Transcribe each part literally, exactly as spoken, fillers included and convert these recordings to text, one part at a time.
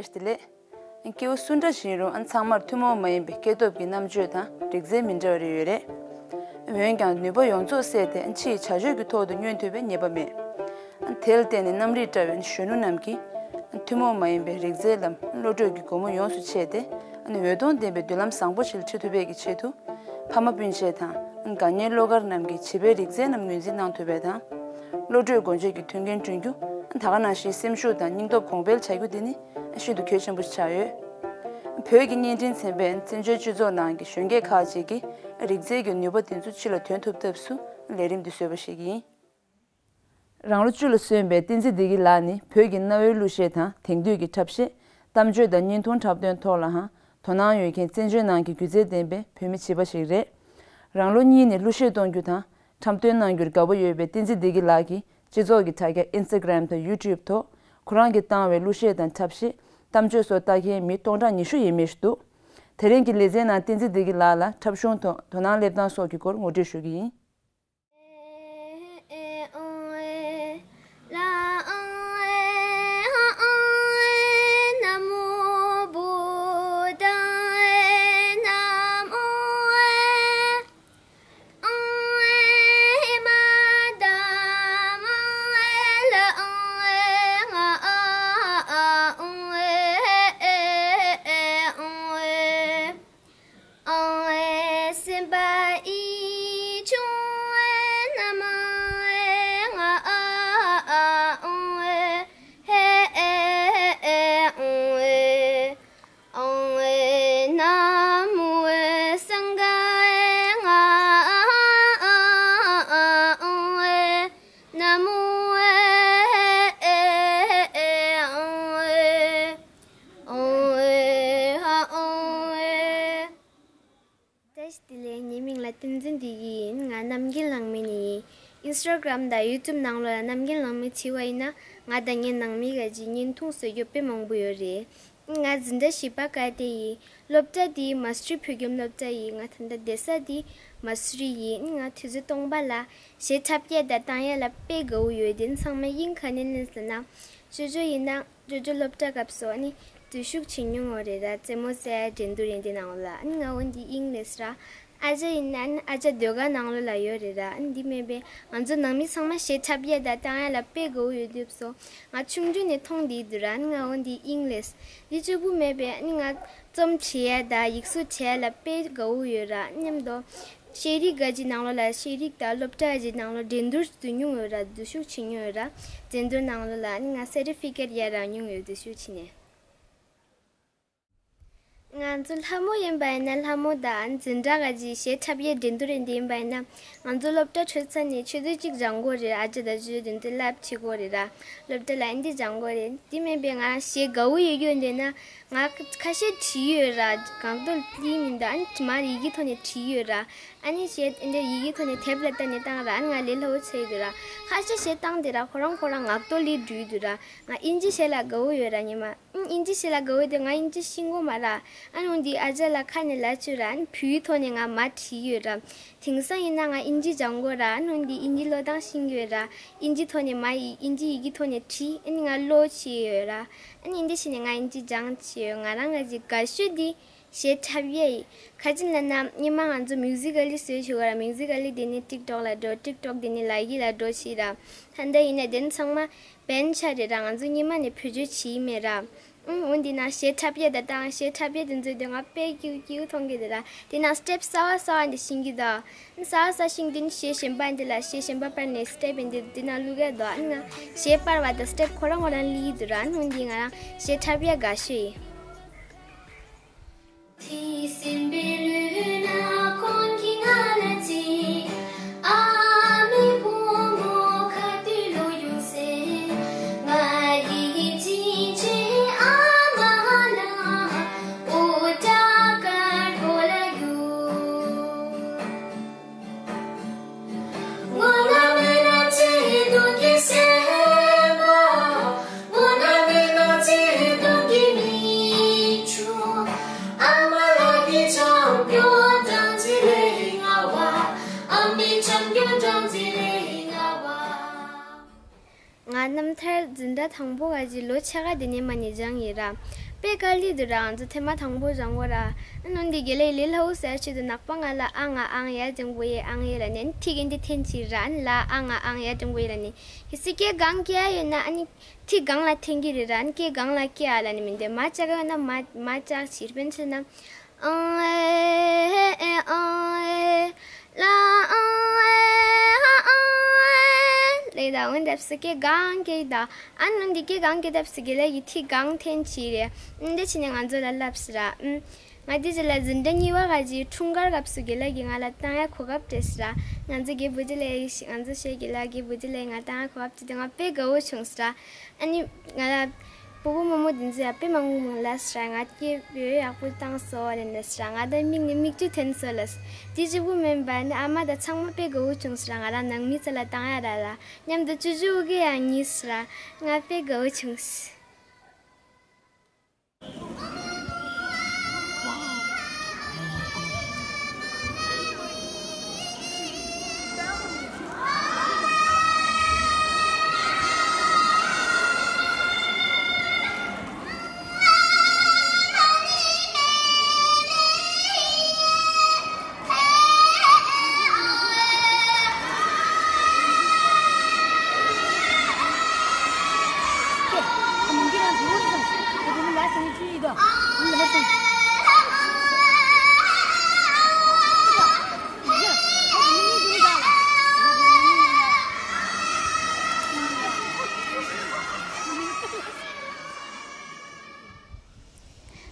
བདེ་ལེགས། སྐྱེ་བོ་སུ་འདྲ་ཞིག་ཡིན་རུང་ཚང་མར་ཐུན་མོང་མ་ཡིན་པའི་སྐྱེ་སྟོབས་ཀྱི་རྣམ་དཔྱོད་དང་རིག་རྩལ་མི་འདྲ་བ་རེ་ཡོད་རེད། འོན་ཀྱང་ནུས་པ་ཡོངས་རྫོགས་བསྲེས་ཏེ་ཕྱིའི་བྱ་སྤྱོད་ཀྱི་ཐོག་ཏུ་བསྙོན་ཐུབ་པའི་ངེས་པ་མེད། དེ་ལ་བརྟེན་ནས་གནམ་རིག་བཀྲ་བའི་གཞོན་ནུ་རྣམས་ཀྱིས་ཐུན་མོང་མ་ཡིན་པའི་རིག་རྩལ་ལམ་བློ་གྲོས་ཀྱི་སྒོ་མོ་ཡོངས་སུ་ཕྱེས་ཏེ་འོད་སྟོང་ལྡན་པའི་མདུན་ལམ་བཟང་པོ་ཞིག་ལ་ཁྲིད་ཐུབ་པའི་ཆེད་དུ། ཕ་མ་སྤུན་མཆེད་དང་། དགའ་ཉེ་བློ་དཀར་རྣམས་ཀྱིས་བྱིས་པའི་རིག་རྩལ་རྣམས་ངོས་འཛིན་གནང་ཐུབ་པ་དང་། བློ་གྲོས་སྒོ་འབྱེད་ཀྱི་མཐུན་རྐྱེན་བསྐྲུན་རྒྱུ། ད་ག་ནང་བཞིན་སེམས་ཤུགས་དང་སྙིང་སྟོབས་གོང་འཕེལ་བྱ་རྒྱུ་དེ་ནི་ཤིན་ཏུ་གལ་ཆེན་པོ་ཆགས་ཡོད། བོད་ཀྱི་བརྙན་འཕྲིན་ཚན་པས་བཙན་བྱོལ་སྤྱི་ཚོགས་ནང་གི་གཞོན་སྐྱེས་ཁག་ཅིག་གིས་རིག་རྩལ་གྱི་ནུས་པ་དེ་ཚོ་ཕྱི་ལ་ཐོན་ཐུབ་ཐབས་སུ་ལས་རིམ་འདི་བཟོས་པ་ཞིག་ཡིན། རང་ལོ་བཅུ་ལ་སོན་པའི་བསྟན་འཛིན་བདེ་སྐྱིད་ལགས་ནི་བོད་ཀྱི་གནའ་བོའི་གླུ་གཞས་དང་དེང་དུས་ཀྱི་འཁྲབ་གཞས། གཏམ་བརྗོད་དང་བརྙན་ཐུང་འཁྲབ་སྟོན་ཐོག་ལའང་དོ་སྣང་ཡོད་མཁན་བཙན་བྱོལ་ནང་གི་སྒྱུ་རྩལ་ལྡན་པའི་བོད་མི་བྱིས་པ་ཞིག་རེད། རང་ལོ་གཉིས་ནས་གླུ་གཞས་གཏོང་རྒྱུ་དང་འཁྲབ་སྟོན་གནང་རྒྱུར་དགའ་པོ་ཡོད་པའི་བསྟན་འཛིན་བདེ་སྐྱིད་ལགས་ཀྱིས་སྤྱི་ཚོགས་ཀྱི་དྲ་རྒྱ་Instagram་དང་YouTube་ཐོག་ཁོ་རང་གིས་བཏང་བའི་གླུ་གཞས་དང་འཁྲབ་གཞས། གཏམ་བརྗོད་སོགས་ལྟ་མཁན་མི་སྟོང་ཕྲག་ཉི་ཤུ་ཡས་མས་ཤིག་འདུག་དེ་རིང་གི་ལེ་ཚན་ནང་བསྟན་འཛིན་བདེ་སྐྱིད་ལགས་ལ་འཁྲབ་གཞུང་ཐོག་དོ་སྣང་སླེབས་སྟངས་སོགས་ཀྱི་སྐོར་ངོ་སྤྲོད་ཞུ་གི་ཡིན། བཀྲ་ཤིས་བདེ་ལེགས། ངའི་མིང་ལ་བསྟན་འཛིན་བདེ་སྐྱིད་ཡིན། ང་རྣམ་རྒྱལ་གླང་མའི་ནས་ཡིན། Instagram་དང་YouTube་ནང་ལོགས་ལ་རྣམ་རྒྱལ་གླང་མ་བྲིས་པ་ཡིན་ན་ང་དང་ངའི་ནང་མི་ག་ཅིག་བརྙན་ཐུང་བཟོ་རྒྱུ་དཔེ་མང་པོ་ཡོད་རེད། ང་འཛིན་གྲྭ་བཞི་པ་ཀ་ཏེ་ཡིན། སློབ་གྲྭ་དེ་མ་སི་ཊི་བོད་ཁྱིམ་སློབ་གྲྭ་ཡིན། ང་ད་ལྟ་བསྡད་ས་དེ་མ་སུ་རི་ཡིན། ང་དུས་ཚོད་སྟོང་པ་ལ་གཞས་འཁྲབ་ཡས་དང་བཏང་ཡས་ལ་དཔེ་དགའ་བོ་ཡོད། དེ་ཚང་མ་དབྱིངས་ག་ནས་ལེན་ཟེར་ན། ཅོ་ཅོ་ཡིན་ན། ཅོ་ཅོ་སློབ་གྲྭ་སྐབས་སུ་ཨ་ནི་འཛུལ་ཞུགས་བྱེད་མྱོང་ཡོད་རེད་ར། རྩེད་མོ་རྩེ་ཡ་འགྲན་བསྡུར་ཡིན་དེ་ནང་ལ་ཨ་ནི་ང་འོན་ཏེ་དབྱིངས་ལེན་ར། ཨ་ཅག་ཡིན་ན་ཨ་ཅག་ཟློས་གར་ནང་ལོགས་ལ་ཡོད་རེད་ར། ཨ་ནི་འདི་མིན་པའི་ང་ཚོ་ནང་མི་ཚང་མ་གཞས་འཁྲབ་ཡས་དང་བཏང་ཡས་ལ་དཔེ་དགའ་བོ་ཡོད་དུས་སོ། ང་ཆུང་དུས་ནས་མཐོང་བསྡད་འདུག་ར། ཨ་ནི་ང་འོན་ཏེ་དབྱིངས་ལེན། འདི་གཅིག་པུ་མིན་པའི་ཨ་ནི་ང་རྩོམ་བྲིས་ཡས་དང་ཡིག་གཟུགས་བྲིས་ཡས་ལ་དཔེ་དགའ་བོ་ཡོད་ར། ཨ་ནི་མཉམ་དུ་ཤེས་རིག་ག་ཅིག་ནང་ལོགས་ལ་ཤེས་རིག་དང་སློབ་གྲྭ་ག་ཅིག་ནང་ལོགས་འགྲན་བསྡུར་འཛུལ་མྱོང་ཡོད་ར། འཛུལ་ཞུགས་བྱེད་མྱོང་ཡོད་ར། འགྲན་བསྡུར་ནང་ལོགས་ལ་ཨ་ནི་ང་སར་ཊི་ཕི་ཀེཊ་ཡས་རག་མྱོང་ཡོད། འཛུལ་ཞུགས་བྱས་ནས། ང་ཚོ་ལྷ་མོ་ཡིན་པ་ཡིན་ན་ལྷ་མོ་དང་འཛིན་གྲྭ་ག་ཅིག་གཞས་འཁྲབ་ཡས་འགྲན་བསྡུར་ཡིན་དེ་ཡིན་པ་ཡིན་ན་ང་ཚོ་སློབ་གྲྭ་འཕྲོད་ཚར་ནས་ཆུ་ཚོད་གཅིག་སྦྱང་དགོས་རེད། ཨ་ཅག་དང་ཅོ་ཅོ་དེ་ཚོ་ལབ་བྱེད་དགོས་རེད་ར། སློབ་གྲྭ་ལ་ཨ་འདི་སྦྱང་དགོས་རེད། དེ་མིན་པའི་ང་གཞས་དགའ་བོ་ཡོད་ཡོད་འདི་ན་ང་ཁ་ཤས་བྲིས་ཡོད་ར། ངག་ཐོག་ལ་བྲིས་མིན་ད་ཨ་ནི་མར་ཡི་གེ་ཐོག་ནས་བྲིས་ཡོད་ར། ཨ་ནི་གཞས་འདི་ཡི་གེ་ཐོག་ནས་དེབ་ལ་བལྟས་ནས་བཏང་ར། ཨ་ནི་ང་ལས་སླ་བོ་ཆགས་ཡོད་ར། ཁ་ཤས་གཞས་བཏང་དེ་ར་ཁོ་རང་ཁོ་རང་ངག་ཐོག་ལ་འབྲི་འདུག་ར། ང་དབྱིན་ཇི་གཞས་ལ་དགའ་བོ་ཡོད་ར་ཉི་མ། དབྱིན་ཇི་གཞས་ལ་དགའ་བོ་དེ་ང་དབྱིན་ཇི་ཤེས་ཀྱི་ཡོད་མ་ར། ཨ་ནི་འོན་ཏེ་ཨ་ཅག་ལ་ཁ་ནས་ལབ་བྱས་ར། ཨ་ནི་བོད་ཡིག་ཐོག་ནས་ང་མར་བྲིས་ཡོད་ར། དེང་སང་ཡིན་ན་ང་དབྱིན་ཇི་སྦྱང་དགོས་ར། ཨ་ནི་འོན་ཏེ་དབྱིན་ཇི་ཀློག་སྟངས་ཤེས་ཀྱི་ཡོད་ར། དབྱིན་ཇི་ཐོག་ནས་མར་ཡི་དབྱིན་ཇི་ཡི་གེ་ཐོག་ནས་བྲིས། ཨ་ནི་ང་ཀློག་བྱས་ཡོད་ར། ཨ་ནི་འདི་བྱས་ནས་ང་དབྱིན་ཇི་སྦྱང་བྱས་ཡོད། ང་རང་ག་ཅིག་དགའ་ཤོས་དེ་གཞས་འཁྲབ་ཡས་ཡིན། ག་ཅི་ལབ་ན་སྔོན་མ་ང་ཚོ་མིའུ་ཟི་ཀ་ལི་བཟོས་བྱས་ཡོད་ར། མིའུ་ཟི་ཀ་ལི་དེ་ནས་ཊིག་ཊོག་ལ་འགྲོ། ཊིག་ཊོག་དེ་ནས་ལ་ཡི་ལ་འགྲོ་བྱས་ར། ད་ལྟ་ཡིན་ན་དེ་ཚང་མ་བེན་ཆགས་རེད་ར། ང་ཚོ་སྔོན་མ་ནས་བེད་སྤྱོད་བྱས་མེད་ར། ཨང་། འོན་ཏེ་ན་གཞས་འཁྲབ་ཡས་དང་། ད་གཞས་འཁྲབ་ཡས་དེ་ཚོ་དེ་ང་དཔེ་སྐྱིད་སྐྱིད་མཐོང་གི་འདུག་ར། དེ་ན་སི་ཊེབ་གསར་པ་གསར་པ་འདི་ཤེས་ཀྱི་འདུག་གསར་པ་གསར་པ་ཤེས་དེ་ནི་གཞས་གཞན་པ་འདི་ལ་གཞས་གཞན་པ་པར་ནས་སི་ཊེབ་འདི་འདི་ན་བླུག་གི་འདུག་ཨ་ནི་ང་གཞས་པར་བ་དང་སི་ཊེབ་ཁོ་རང་ཁོ་རང་བླུག་གི་འདུག་ར། ཨ་ནི་འོན་ཏེ་ང་རང་གཞས་འཁྲབ་ཡས་དགའ་ཤོས་ཡིན། ང་རྣམ་ཐར་འཛིན་གྲྭ་དང་པོ་ག་ཅིག་ལོ་ཕྱེད་ཀ་དེ་ནས་མ་ནས་སྦྱངས་ཡིན་ར། དཔེ་དཀའ་ལས་འདུག་ར། ང་ཚོ་ཐེངས་མ་དང་པོ་རང་གོ་ར། ཨ་ནི་འདི་དགེ་ལས་ལས་སླ་བོ་ཟེར་ཆེད་དུ་ནག་པ་ང་ལ་ཨ་ང་ཨང་ཡ་དྲང་པོ་ཡེ་ཨང་ཡེ་ལ་ནི་ཐིག་གི་འདི་འཐེན་ཅི་ར། ཨ་ནི་ལ་ཨ་ང་ཨང་ཡ་དྲང་པོ་ཡེ་ལ་ནི། གལ་སྲིད་སྐད་གང་སྐྱེ་ཡ་ཡོད་ན་ཨ་ནི་ཐིག་གང་ལ་འཐེན་གི་རེད་ར། ཨ་ནི་སྐད་གང་ལ་སྐྱེ་ཡ་ལ་ནི་མི་འདོད་མ་ལྕགས་ཡོད་ན་མ་མ་ལྕགས་ཕྱིར་བན་ཆེ་ན། ཨང་ཨེ་ཨེ་ཨང་ཨེ། ལ་ཨང་ཨེ་ཧ་ཨང་ཨེ། ལེ་ད་འོན་དེབ་སི་ཀེ་གང་ཀེ་ད། ཨ་ནི་འདི་ཀེ་གང་ཀེ་དེབ་སི་ཀེ་ལ་ཡི་ཐི་གང་འཐེན་ཅི་རེད། འདི་ཕྱི་ནས་ང་ཚོ་ལ་ལབ་སི་ར། ཨུམ། ང་འདི་ཅི་ལ་འཛིན་གྲྭ་གཉིས་པ་ག་ཅི་འཁྲུངས་སྐར་སྐབས་སུ་གེ་ལ་གི་ང་ལ་བཏང་ཡ་གོ་སྐབས་སྤྲད་སི་ར། ང་ཚོ་གེ་བུ་ཅི་ལ་ཡི་ང་ཚོ་ཤེས་གེ་ལ་གེ་བུ་ཅི་ལ་ཡི་ང་བཏང་ཡ་གོ་སྐབས་སྤྲད་དེ་ང་དཔེ་དགའ་བོ་བྱུང་སི་ར། ཨ་ནི། ང་ལ། སྤུ་གུ་རྨོ་མོ་འདི་ཚོ་ཡ་དཔེ་མང་པོ་མང་ལ་སྲ་ང་སྐྱེ་བོད་ཡག་པོ་བཏང་སོ་ལེ་ན་སྲ་ང་ད་མིག་ནས་མིག་ཆུ་ཐོན་སོ་ལ། དེ་གཅིག་པུ་མིན་པ་ནི་ཨ་མ་ད་ཚང་མ་དཔེ་དགའ་བོ་བྱུང་སྲ་ང་རང་ནང་མི་ཚོ་ལ་བཏང་ཡ་ར་ལ་མཉམ་དུ་ཅུ་ཅུ་འུ་གེ་ཡང་གཉིས་སྲ་ང་དཔེ་དགའ་བོ་བྱུང་སྲ།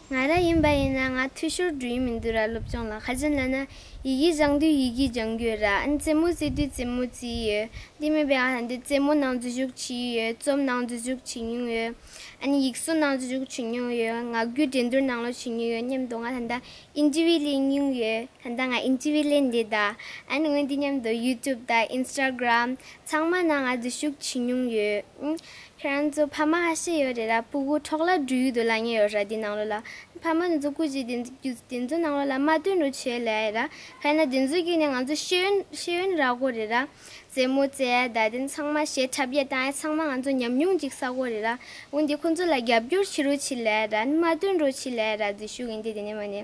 ང་རང་ཡིན་པ་ཡིན་ན་ང་འཐུས་ཤོར་འགྲོ་ཡི་མི་འདུག་ར། སློབ་སྦྱོང་ལ་ག་ཅི་ལབ་ན་ཡི་གེ་སྦྱང་དུས་ཡི་གེ་སྦྱང་གི་ཡོད་ར། ཨ་ནི་རྩེད་མོ་རྩེ་དུས་རྩེད་མོ་རྩེ་ཡི་ཡོད། འདི་མིན་པའི་ཨ་འདི་རྩེད་མོ་ནང་འཛུལ་ཞུགས་བྱེད་ཡི་ཡོད། རྩོམ་ནང་འཛུལ་ཞུགས་བྱེད་མྱོང་ཡོད། ཨ་ནི་ཡིག་གཟུགས་ནང་འཛུལ་ཞུགས་བྱེད་མྱོང་ཡོད། ངག་རྒྱུན་འགྲན་བསྡུར་ནང་ལོགས་བྱེད་མྱོང་ཡོད། མཉམ་དུ་ང་ད་ལྟ་ཨིན་ཊར་བིའུ་ལེན་མྱོང་ཡོད། ད་ལྟ་ང་ཨིན་ཊར་བིའུ་ལེན་བསྡད་ད། ཨ་ནི་ངོས་འདི་མཉམ་དུ་ཡུ་ཊུབ་དང་ཨིན་སི་ཊ་གྷི་རམ་ཚང་མ་ནང་ང་འཛུལ་ཞུགས་བྱེད་མྱོང་ཡོད། ཨང་། ཁྱེད་རང་ཚོ་ཕ་མ་ཁ་ཤས་ཡོད་རེད་ར། སྤུ་གུ་འཕྲོ་བརླག་འགྲོ་ཡི་འདུག་ལབ་མཁན་ཡོད་ར། འདི་ནང་ལོགས་ལ་ཕ་མ་དེ་ཚོ་སྐུ་མཁྱེན་དེ་ཚོ་དེ་ཚོ་ནང་ལོགས་ལ་མ་སྟོན་རོགས་བྱེད་ལབ་ཡ་ར། ག་ན་དེ་ཚོ་གི་ནས་ང་ཚོ་ཤེས་ཡོན་ཤེས་ཡོན་རག་གོ་རེད་ར། རྩེད་མོ་རྩེ་ཡ་ད་དེ་ཚང་མ་གཞས་འཁྲབ་ཡ་བཏང་ཡ་ཚང་མ་ང་ཚོ་ཉམས་མྱོང་ཅིག་བསགས་གོ་རེད་ར། འོན་ཏེ་ཁོ་ཚོ་ལ་རྒྱབ་སྐྱོར་བྱེད་རོགས་བྱེད་ལབ་ཡ་ར། མ་སྟོན་རོགས་བྱེད་ལབ་ཡ་ར། འཛུལ་ཞུགས་ཡིན་དེ་དེ་ནས་མ་ནས།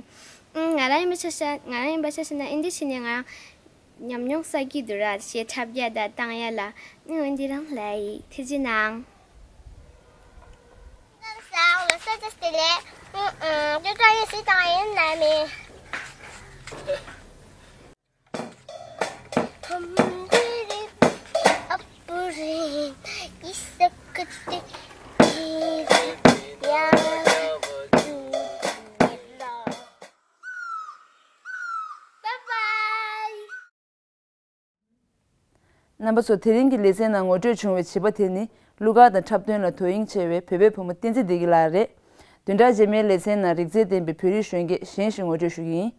ཨང་། ང་རང་ཡིན་པ་ཆ་བཞག་ང་རང་ཡིན་པ་ཆ་བཞག་ན་ཨིན་དེ་ཕྱི་ནས་ང་རང་ཉམས་མྱོང་བསགས་ཀྱི་འདུག་ར། གཞས་འཁྲབ་ཡ་དང་བཏང་ཡ་ལ་ནི་འོན་ཏེ་རང་ལ་ཡི་ཐེ་ཅི་ནང་། རྣམ་པ་ཚོ། དེ་རིང་གི་ལེ་ཚན་ནང་ངོ་སྤྲོད་བྱུང་བའི་བྱིས་པ་དེ་ནི་གླུ་གར་དང་འཁྲབ་སྟོན་ལ་དོ་དབྱིངས་ཆེ་བའི་བོད་པའི་བུ་མོ་བསྟན་འཛིན་བདེ་སྐྱིད་ལགས་རེད། བདུན་ཕྲག་རྗེས་མའི་ལེ་ཚན་ནང་རིག་རྩལ་ལྡན་པའི་བོད་རིགས་གཞོན་སྐྱེས་གཞན་ཞིག་ངོ་སྤྲོད་ཞུ་གི་ཡིན།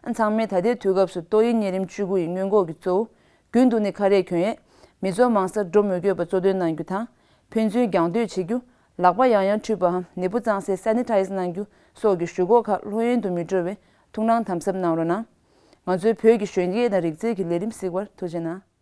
ཨ། ཚང་མས་ད་ལྟའི་དུས་སྐབས་སུ་ཏོག་དབྱིབས་གཉན་རིམས་བཅུ་དགུ་ཡི་སྔོན་འགོག་གི་གཙོ་བོ། རྒྱུན་དུ་ནི་ཁ་རས་གྱོན་ཡས། མི་ཚོགས་མང་སར་འགྲོ་མི་དགོས་པར་གཙོ་འདོན་གནང་རྒྱུ་དང་། ཕན་ཚུན་རྒྱང་སྡོད་བྱེད་རྒྱུ། ལག་པ་ཡང་ཡང་འཁྲུད་པའམ་ནད་འབུ་གཙང་སེལ་སེ་ནི་ཊའི་ཛི་གནང་རྒྱུ་སོགས་ཀྱི་ཞུ་སྒོ་ཁག་ལྷོད་གཡེང་དུ་མི་འགྲོ་བའི་ཐུགས་སྣང་དམ་ཟབ་གནང་རོགས་གནང་། ང་ཚོའི་བོད་ཀྱི་གཞོན་སྐྱེས་དང་རིག་རྩལ་གྱི་ལས་རིམ་གཟིགས་པར་ཐུགས་རྗེ་གནང་།